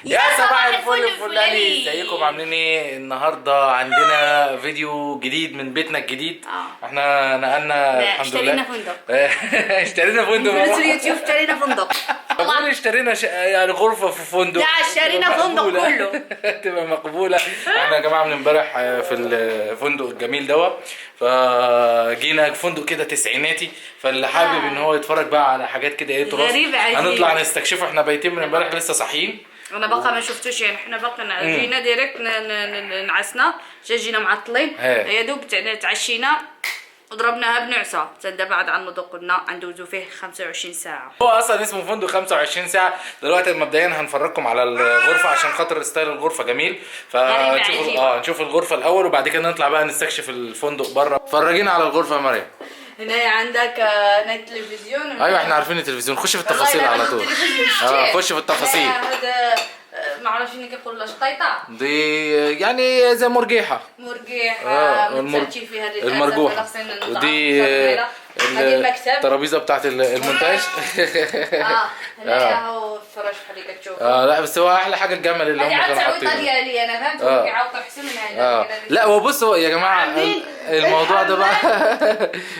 يا صباح الفل الفلاني، ازيكم عاملين ايه؟ النهارده عندنا فيديو جديد من بيتنا الجديد. احنا نقلنا الحمد لله، اشترينا فندق. اشترينا فندق. فلوس اليوتيوب اشترينا فندق. بقول اشترينا يعني غرفة في فندق. لا، اشترينا فندق كله. تبقى مقبولة. احنا يا جماعة من امبارح في الفندق الجميل دوت، فجينا فندق كده تسعيناتي، فاللي حابب ان هو يتفرج بقى على حاجات كده ايه تراث غريب عجيب. هنطلع نستكشفه. احنا بايتين من امبارح لسه صاحيين. انا باقا ما شفتوش، يعني حنا باقي جينا direct نعسنا، جينا معطلين يا دوب تعشينا وضربناها بنعسه. حتى دابا عاد غنوضو، قلنا غندوزو فيه 25 ساعة. هو اصلا اسمه فندق 25 ساعة. دلوقتي مبدئيا هنفرجكم على الغرفة عشان خاطر style الغرفة جميل، فنشوف نشوف الغرفة الاول وبعد كده نطلع بقى نستكشف الفندق بره. فرجينا على الغرفة يا مريم. هنا عندك هنا التلفزيون. ايوه احنا عارفين التلفزيون، خش في التفاصيل على طول. خش في التفاصيل. هذا ما عرفتش شنو كيقولوا، شطيطه دي، يعني زي مرجيحه. مرجيحه فيها المرجوحة. ودي المكتب، الترابيزة بتاعت المونتاج. هنا هو الفراش بحال اللي كتشوف. لا بس هو احلى حاجة الجمل اللي هم كانوا حاطينه ديالي انا، فهمت؟ كيعاودوا احسن من هنا. لا هو بص يا جماعة الموضوع ده بقى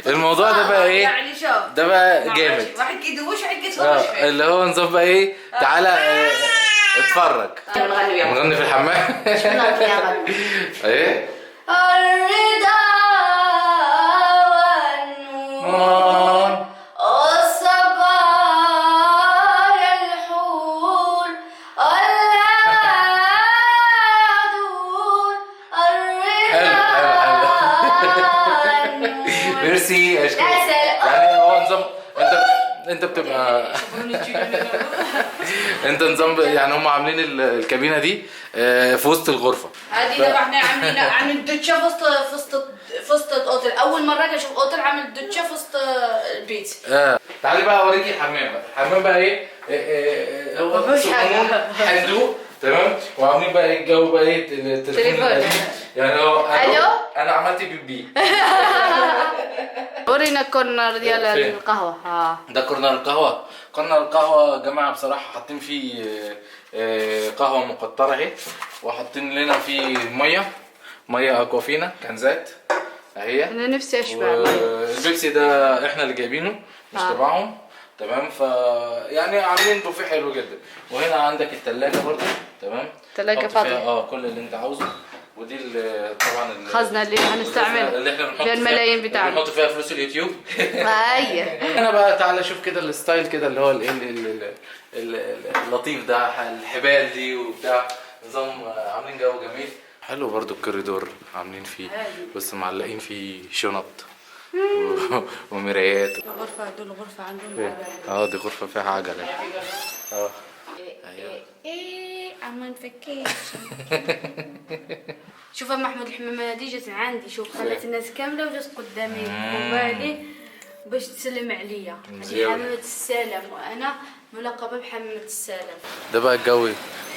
الموضوع ده بقى ايه يعني؟ شوف ده بقى جامد، واحد كيدوش واحد كيتفرج فيه، اللي هو نظام بقى ايه، تعالى اتفرج. نغني في الحمام. ايه؟ الرضا والنور والصبايا الحور العدول الرضا والنور. ميرسي اشكرك. يعني هو نظام انت بتبقى انت نظام، يعني هم عاملين الكابينه دي في وسط الغرفة. هذه دابا حنا عاملين دوتشا في وسط الاوتيل. اول مرة كنشوف اوتيل عامل دوتشا في وسط البيت. تعالي بقى اوريكي الحمام بقى. الحمام بقى ايه؟ هو صندوق تمام، وعاملين بقى ايه الجو بقى ايه التليفون، يعني هو الو انا عملت بيبي. ورينا ال corner ديال القهوة. ده corner القهوة. corner القهوة يا جماعة بصراحة حاطين فيه قهوة مقطره اهي، وحاطين لنا فيه مية اكوافينا كنزات اهي. انا نفسي اشبع. البيبسي ده احنا اللي جايبينه مش تبعهم، تمام. ف يعني عاملين بوفيه حلو جدا. وهنا عندك الثلاجة برضه، تمام، الثلاجة فاضية كل اللي انت عاوزه. ودي طبعا الخزنة اللي هنستعملها، اللي احنا بنحط فيها الملايين بتاعنا، بنحط فيها فلوس اليوتيوب. ايوه. انا بقى تعالى شوف كده ال style كده اللي هو اللطيف ده، الحبال دي وبتاع، نظام عاملين جو جميل حلو. برضو الكوريدور عاملين فيه، بس معلقين فيه شنط ومرايات. الغرفة دول غرفة عندهم عجله. دي غرفة فيها عجله. ايوه. ايه I'm on vacation. شوف محمود الحمامة هذه جات عندي، شوف خلات الناس كاملة وجات قدامي وبالي باش تسلم عليا. هذه حمامه السلام، وانا ملقبه بحمامه السلام. ده بقى الجو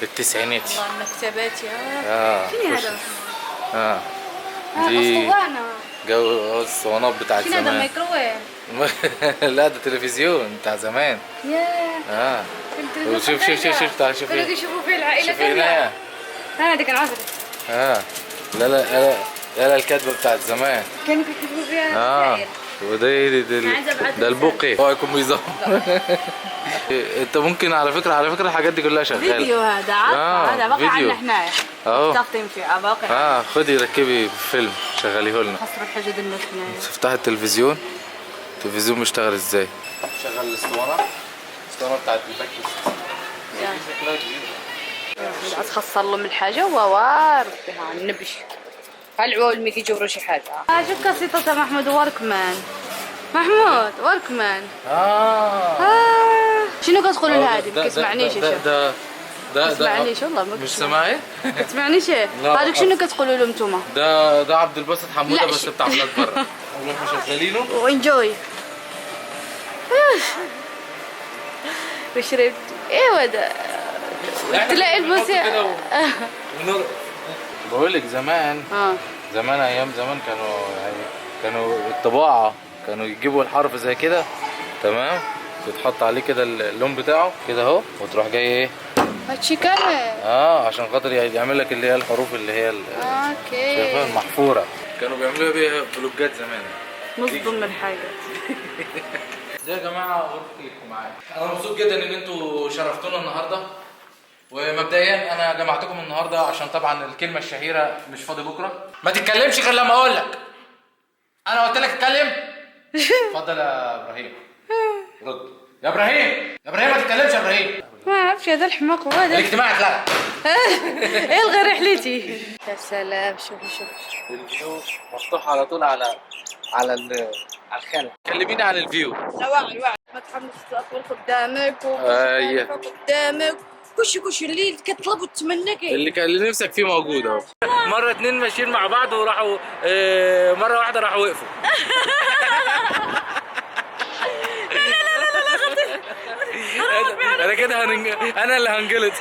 التسعيناتي. والله المكتبات يا فين هذا؟ دي اسطوانة، جو الاسطوانات بتاعت زمان. هذا مايكروويف؟ لا ده تلفزيون بتاع زمان. ياه. شوف شوف شوف شوف تعال شوف. كانوا كيشوفوا فيه العائلة كاملة. هذيك العصر. لا لا لا لا الكاتبة بتاعت زمان كانوا كيكتبوا فيها. وده ده البوقي هو يكون بيظبط. انت ممكن على فكرة الحاجات دي كلها شغالة. فيديو هذا عارفه، هذا باقي عندنا حنايا متفقين فيه باقي. خدي ركبي فيلم شغليه لنا. خسروا الحاجة ديال الناس حنايا. تفتح التلفزيون، التلفزيون بيشتغل ازاي؟ شغل الاسطوانة بتاعت الباكست. شكلها جديد. تخسر لهم الحاجة ووار بها النبش. العوال ملي كيجبروا شي حاجة. شوف كاسيطه تاع محمود وركمان. محمود وركمان. شنو كتقولوا لهادي؟ ما كتسمعنيش. ده ده كتسمعنيش والله، ما مش سامعي؟ كتسمعنيش. هذوك شنو كتقولوا لهم نتوما؟ ده عبد الباسط حموده بس بتاع بلاد بره. نروح مشغلينه وانجوي. وشربت ايوا ده تلاقي الموسيقى. بقول لك زمان، زمان ايام زمان كانوا يعني كانوا الطباعة كانوا يجيبوا الحرف زي كده، تمام، تتحط عليه كده اللون بتاعه كده اهو، وتروح جاي ايه هادشي كامل عشان خاطر يعمل لك اللي هي الحروف اللي هي okay شايفها المحفوره، كانوا بيعملوها بيها فلوجات زمان. مصدوم من حاجة. ده يا جماعة غرفة الاجتماعات. انا مبسوط جدا ان انتوا شرفتونا النهارده، ومبدئيا انا جمعتكم النهارده عشان طبعا الكلمة الشهيرة مش فاضي بكره. ما تتكلمش غير لما اقول لك. انا قلت لك اتكلم. اتفضل يا ابراهيم، رد يا ابراهيم. يا ابراهيم ما تتكلمش يا ابراهيم. ما عرفتش هذا الحماق وهذا الاجتماع اتلغى. ايه الغي رحلتي. يا سلام، شوفي شوفي ال view مفتوح على طول على على الخلا. كلمينا عن ال view. لا واعي واعي، ما تحمس الاطفال قدامك قدامك كلشي كلشي اللي كطلب وتتمنى كاين، اللي كان اللي نفسك فيه موجود اهو. مرة اتنين ماشيين مع بعض وراحوا مرة واحدة راحوا وقفوا. لا لا لا لا انا كده انا اللي هنجلط.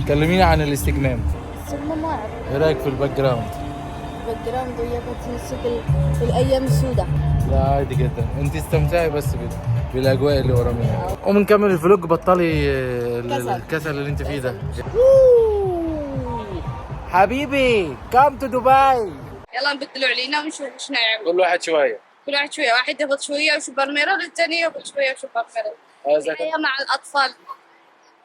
كلمينا عن الاستجمام. الاستجمام واعر. ايه رايك في ال background؟ ال background هي كتنسيك الايام السوداء. لا عادي جدا، انت استمتعي بس بالاجواء اللي ورا منك. وبنكمل ال vlog. بطلي الكسل اللي انت فيه ده. حبيبي come to دبي. يلا نبدلوا علينا ونشوف شنو نعمل. كل واحد شوية، كل واحد شوية، واحد يهبط شوية ويشوف بالميرا، والثاني يهبط شوية ويشوف بالميرا. مع الاطفال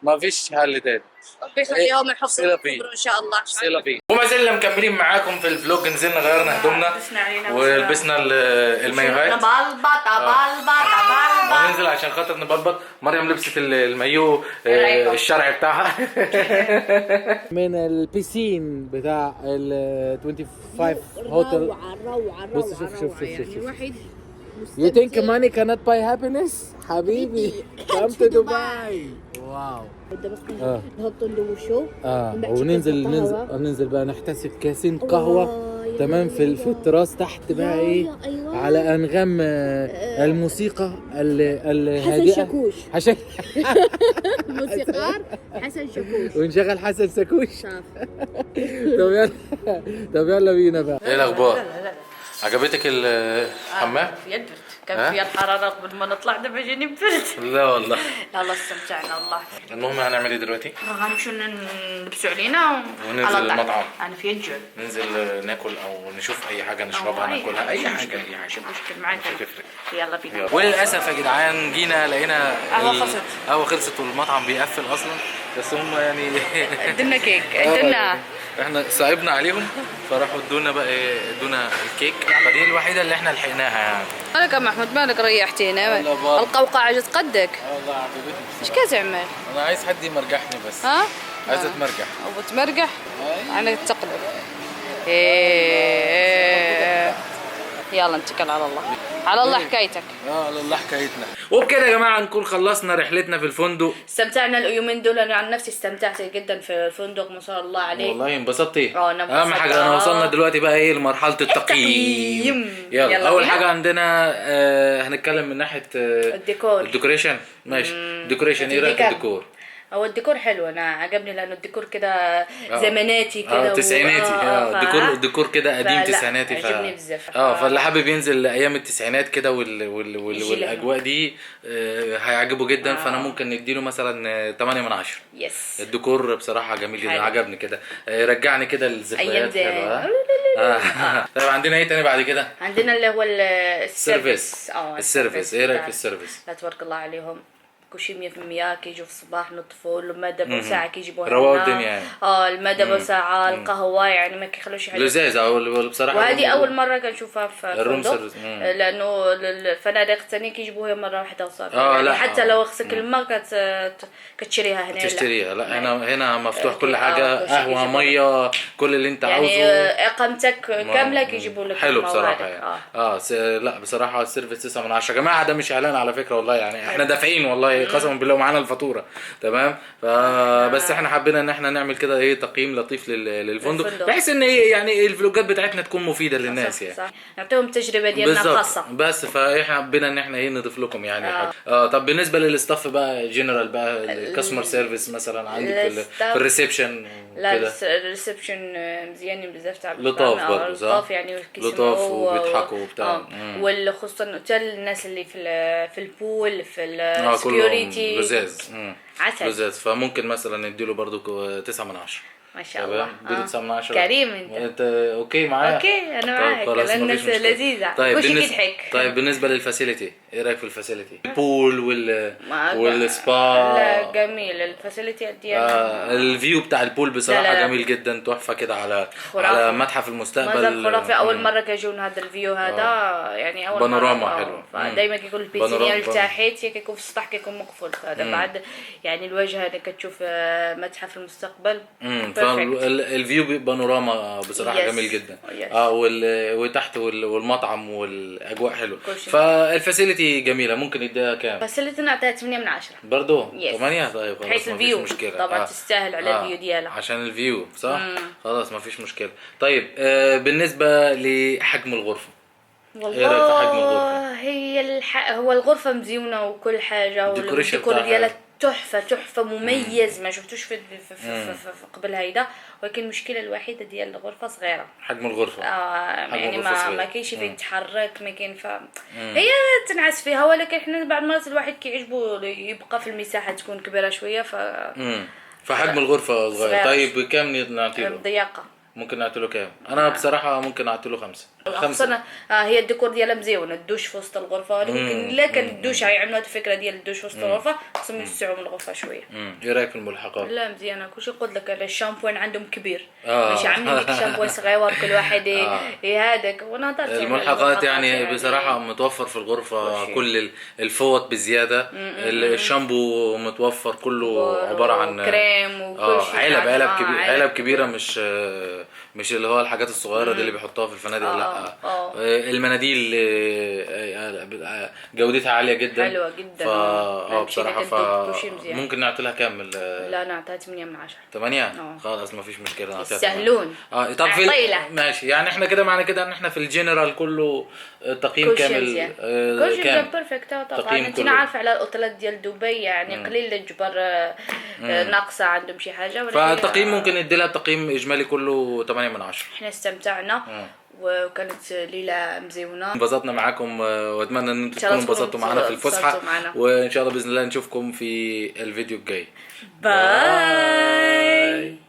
ما فيش حل تاني. ربي يخليهم يحفظهم ان شاء الله. سيلافي. وما زلنا مكملين معاكم في ال vlog. نزلنا غيرنا هدومنا ولبسنا المايوهات. نبلبط بلبط بلبط وننزل عشان خاطر نبلبط. مريم لبست المايو الشرعي بتاعها من ال piscine بتاع ال 25 هوتيل. روعه روعه. بص شوف شوف شوف شوف. الواحد You think money cannot buy happiness؟ حبيبي come to Dubai. wow. نهبطوا ندوشو وننزل ننزل ننزل بقى نحتسب كاسين قهوة تمام في التراس تحت بقى ايه. أيوة. على انغام الموسيقى الهادئة. حسن شاكوش. حسن الموسيقار حسن شاكوش. ونشغل حسن شاكوش. طب يلا، طب يلا بينا بقى. ايه الاخبار؟ عجبتك الحمام؟ فيها البرد، كان فيها الحرارة قبل ما نطلع، دابا جاني برد. لا والله. لا لا استمتعنا والله. المهم هنعمل ايه دلوقتي؟ غنمشيو نلبسو علينا وننزل المطعم. انا فيا الجوع. ننزل ناكل او نشوف اي حاجة نشربها ناكلها، اي حاجة اي حاجة. مش مشكل معاك، مش هتفرق. يلا بينا. وللاسف يا جدعان جينا لقينا قهوة خلصت. القهوة خلصت والمطعم بيقفل اصلا، بس هم يعني ادونا كيك، ادونا. احنا صعبنا عليهم فراحوا ادونا بقى ايه، ادونا الكيك. فدي الوحيدة اللي احنا لحقناها يعني. مالك يا محمود، مالك ريحتينا؟ القوقعة جات قدك. والله عجبتني. اش كتعمل؟ انا عايز حد يمرجحني بس. ها؟ عايز اتمرجح. او تمرجح؟ انا تقلب. ايه يلا نتكل على الله. على الله حكايتك. على الله حكايتنا. وبكده يا جماعة نكون خلصنا رحلتنا في الفندق. استمتعنا اليومين دول، انا عن نفسي استمتعت جدا في الفندق ما شاء الله عليه. والله انبسطتي. انا اهم حاجة انا وصلنا دلوقتي بقى ايه لمرحلة التقييم. يلا اول حاجة عندنا هنتكلم من ناحية الديكور. ال decoration. ماشي ال decoration، ايه رايك في الديكور؟ هو الديكور حلو، انا عجبني لانه الديكور كده زماناتي كده تسعيناتي. الديكور كده قديم تسعيناتي. عجبني بزاف. فاللي حابب ينزل لايام التسعينات كده والاجواء دي هيعجبه جدا. فانا ممكن نديله مثلا 8 من 10. yes الديكور بصراحة جميل جدا، عجبني كده، رجعني كده للذكريات حلوة. طيب عندنا ايه تاني بعد كده؟ عندنا اللي هو ال service. ال service، ايه رايك في ال service؟ لا تبارك الله عليهم، كلشي 100%. كيجوا في الصباح نطفوا الماء دابا ساعة كيجيبوها لنا، رواق الدنيا يعني. الماء دابا ساعة، القهوة يعني ما كيخلوش حاجة لذيذة بصراحة. وهذه اول مرة كنشوفها في الفندق، لانه الفنادق الثانية كيجيبوها مرة واحدة وصافي. يعني حتى لو خصك الماء كتشريها هنا. تشتريها لا، هنا مفتوح كل حاجة، قهوة مية، كل اللي انت عاوزه يعني اقامتك كاملة كيجيبوا لك. حلو بصراحة يعني. لا بصراحة ال service 9 من 10 يا جماعة. ده مش اعلان على فكرة والله، يعني احنا دافعين والله قسما بالله ومعانا الفاتورة تمام. فبس احنا حبينا ان احنا نعمل كده ايه تقييم لطيف للفندق، بحيث ان ايه يعني الفلوجات بتاعتنا تكون مفيدة للناس يعني. صح. نعطيهم التجربة ديالنا الخاصة بس. فاحنا حبينا ان احنا ايه نضيف لكم يعني حاجة. طب بالنسبة لل staff بقى جنرال بقى ال customer service مثلا عندك في ال reception؟ لا ال reception مزيانين بزاف تاع لطاف برضه، صح؟ لطاف يعني، لطاف وبيضحكوا وبتاع. وخصوصا حتى الناس اللي في ال pool في ال security sécurité. لزاز. عسل. لزاز، فممكن مثلا نديله برضو 9 من 10. ما شاء الله. نديله 9 من 10. كريم انت. انت okay معايا؟ okay انا معاك. طيب خلاص، الناس مفيش مشكلة. لذيذة. طيب كلشي كيضحك. طيب بالنسبة لل facility، ايه رايك في ال facility؟ ال pool والسبا. لا جميل ال facility ديالها. ال view بتاع ال pool بصراحة لا لا. جميل جدا، تحفة كده على خرافي. على متحف المستقبل. منظر خرافي. اول مرة كيجيونا هذا ال view هذا، يعني اول بانوراما مرة. حلوة. فدايما كيكون ال piscine بانوراما. لتحت، كيكون في السطح كيكون مقفول. فهذا بعد يعني الواجهة اللي كتشوف متحف المستقبل. Perfect. فال view بانوراما بصراحة جميل جدا. وتحت والمطعم والاجواء حلوة. كل شيء. فال facility جميلة، ممكن نديها كام؟ facility نعطيها 8 من 10. برضو Yes. 8. طيب خلاص حيث مفيش ال view. مشكلة. طبعا تستاهل على ال view ديالها. عشان ال view صح؟ خلاص مفيش مشكلة. طيب بالنسبة لحجم الغرفة، ايه رايك في حجم الغرفة؟ هي هو الغرفة مزيونه وكل حاجة، ال decoration والديكور بتاعها ديالها تحفة تحفة، مميز، ما شفتوش في, في, في, في, في قبل هيدا. ولكن المشكلة الوحيدة ديال الغرفة صغيرة. حجم الغرفة حجم يعني الغرفة صغير. ما كاينش فين يتحرك، ما كاين هي تنعس فيها، ولكن حنا بعض المرات الواحد كيعجبو يبقى في المساحة تكون كبيرة شوية. فحجم الغرفة صغير. صغيرة. طيب كام نعطي له؟ ضيقه. ممكن نعطي له كام؟ انا بصراحة ممكن اعطي له 5. خصوصا هي الديكور ديالها مزيون، الدوش في وسط الغرفة، ولكن الا كان الدوش غيعملوا هاد الفكرة ديال الدوش في وسط الغرفة، خصهم يوسعوا من الغرفة شوية. ايه رايك في الملحقات؟ لا مزيانه، كلشي قلت لك على الشامبوان عندهم كبير. ماشي عاملين ديك الشامبوان صغيور كل واحد هذاك. وانا هضرت على الملحقات يعني بصراحة متوفر في الغرفة كل الفوط بزيادة، الشامبو متوفر كله، عبارة عن كريم وكل شيء. علب علب كبيرة، علب كبيرة، مش اللي هو الحاجات الصغيرة دي اللي بيحطوها في الفنادق. لا. المناديل جودتها عالية جدا، حلوة جدا. بصراحة ممكن نعطي لها كام؟ لا نعطيها 8 من 10. 8؟ خلاص مفيش مشكلة، نعطيها. يستاهلون. طب في ماشي، يعني احنا كده معنى كده ان احنا في الجنرال كله تقييم كامل. كل شيء perfect. طبعا انت عارفه على الاوتيلات ديال دبي يعني قليل تجبر ناقصه عندهم شي حاجة، فالتقييم ممكن ندي لها تقييم اجمالي كله 8 من 10. احنا استمتعنا وكانت ليلة مزيونه، انبسطنا معاكم، واتمنى ان انتم تكونوا انبسطتوا معانا في الفسحة، وان شاء الله باذن الله نشوفكم في الفيديو الجاي. bye.